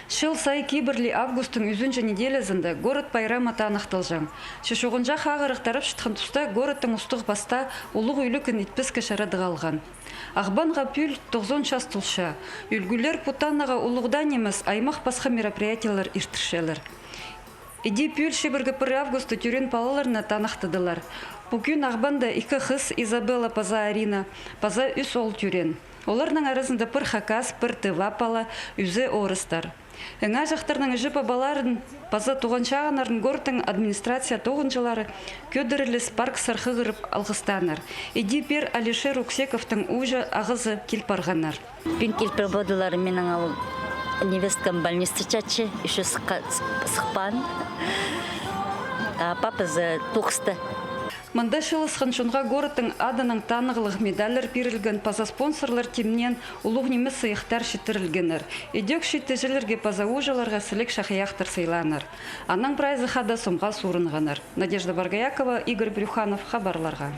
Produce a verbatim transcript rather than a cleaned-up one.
Чыл сай кибірлі августтың ӱзінҷі неделязында город пайрамы таныхталҷаң. Че чуғынҷах ағырығ тарапчатхан туста городтың устығ пастаа улуғ ӱлӱкӱн итпеске чарадығ алған. Ағбанға пӱӱл тоғызон час толча. Ӱлгӱлер пу танығға улуғ даа нимес, аймах пасха мероприятиелер иртірчелер. Іди пӱӱл чибіргі пір августта тӧреен палаларны таныхтадылар. Пу кӱн Ағбанда ікі хыс, Изабелла паза Арина, паза ӱс оол тӧреен. Оларның аразында пір хакас, пір тыва пала, ӱзі орыстар. Ынағҷахтарның іҷе-пабаларын паза туған-чағыннарын городтың администрация тоғынҷылары кӧдіріліс парксар хығырып алғыстааннар. Іди пеер Алишер Уксековтың ууҷа-ағазы кил парғаннар. Пӱӱн кил пар полдылар, минің ол невесткам больница чатча, ещё сыхха-, сых-, сыхпаан. А папазы тоғыста. Мында чыылысхан чонға городтың адынаң танығлығ медальлар пирілген, паза спонсорлар тимнеен улуғ нимес сыйыхтар читірілгеннер. Ідӧк читіҷілерге паза ууҷаларға сіліг чахайахтар сыйлааннар. Анаң прайзы хада сомға суурынғаннар. Надежда Боргоякова, Игорь Брюханов, хабарларға.